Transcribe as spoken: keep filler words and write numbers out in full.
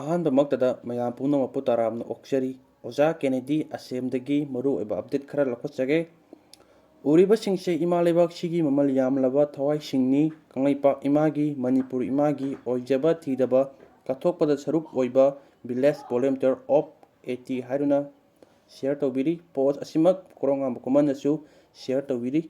ꯑꯍꯥꯟꯕꯃꯛꯇꯗ ꯃꯌꯥꯝ ꯄꯨꯝꯅꯃꯛꯄꯨ ꯇꯔꯥꯝꯅ ꯑꯣꯛꯆꯔꯤ꯫ ꯑꯣꯖꯥ ꯀꯦꯅꯦꯗꯤ ꯑꯁꯦꯝꯗꯒꯤ ꯃꯔꯨꯑꯣꯏꯕ ꯑꯞꯗꯦꯠ ꯈꯔ ꯂꯧꯈꯠꯆꯒꯦ꯫ ꯎꯔꯤꯕꯁꯤꯡꯁꯦ ꯏꯃꯥ ꯂꯩꯕꯥꯛꯁꯤꯒꯤ ꯃꯃꯜ ꯌꯥꯝꯂꯕ ꯊꯋꯥꯏꯁꯤꯡꯅꯤ꯫ ꯀꯪꯂꯩꯄꯥꯛ ꯏꯃꯥꯒꯤ, ꯃꯅꯤꯄꯨꯔ ꯏꯃꯥꯒꯤ ꯑꯣꯏꯖꯕ ꯊꯤꯗꯕ ꯀꯠꯊꯣꯛꯄꯗ ꯁꯔꯨꯛ ꯑꯣꯏꯕ Village Volunteer of eighty ꯍꯥꯏꯗꯨꯅ ꯁꯤꯌꯔ ꯇꯧꯕꯤꯔꯤ꯫ ꯄꯣꯁ ꯑꯁꯤꯃꯛ ꯀꯣꯔꯧꯉꯥꯟꯕ ꯈꯨꯃꯟꯅꯁꯨ ꯁꯤꯌꯔ ꯇꯧꯕꯤꯔꯤ꯫